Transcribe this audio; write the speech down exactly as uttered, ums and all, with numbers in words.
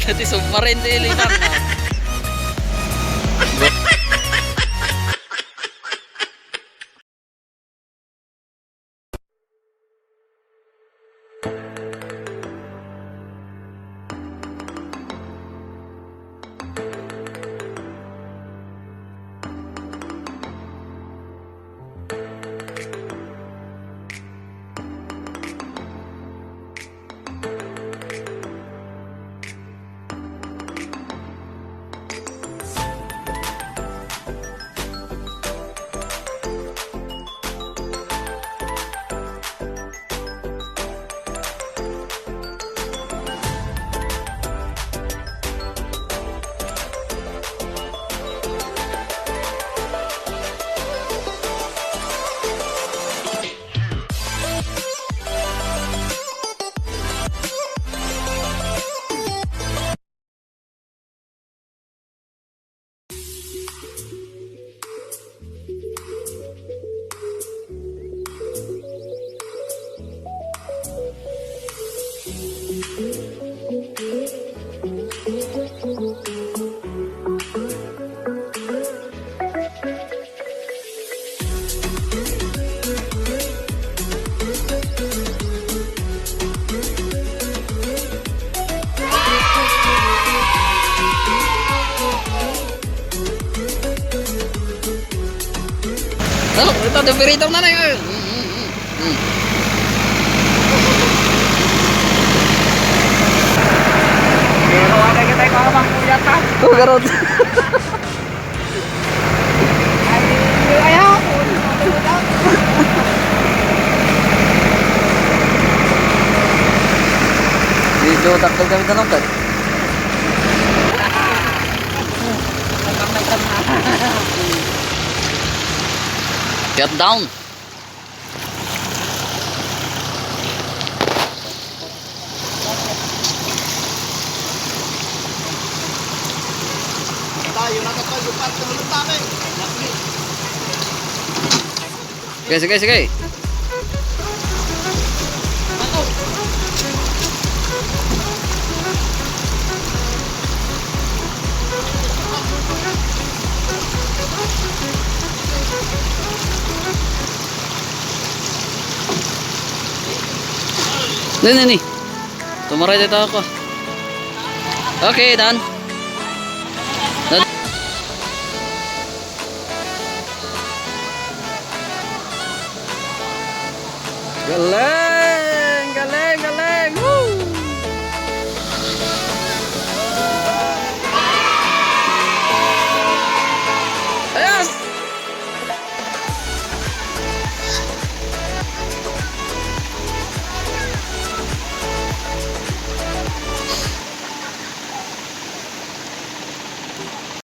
Ti submarine ti ilipatna. Oh, ito, the burrito na na yun. Mm, mm, mm, mm. Pero wala kita yung mga mangkuyat, ha? Oh, garot. Ay, ayaw. Medyo dakkel kami tanong, Tad. Get down. Sige, sige, sige. Ni, ni, ni. Tumaray dito ako. Okay, done. Done. Galing!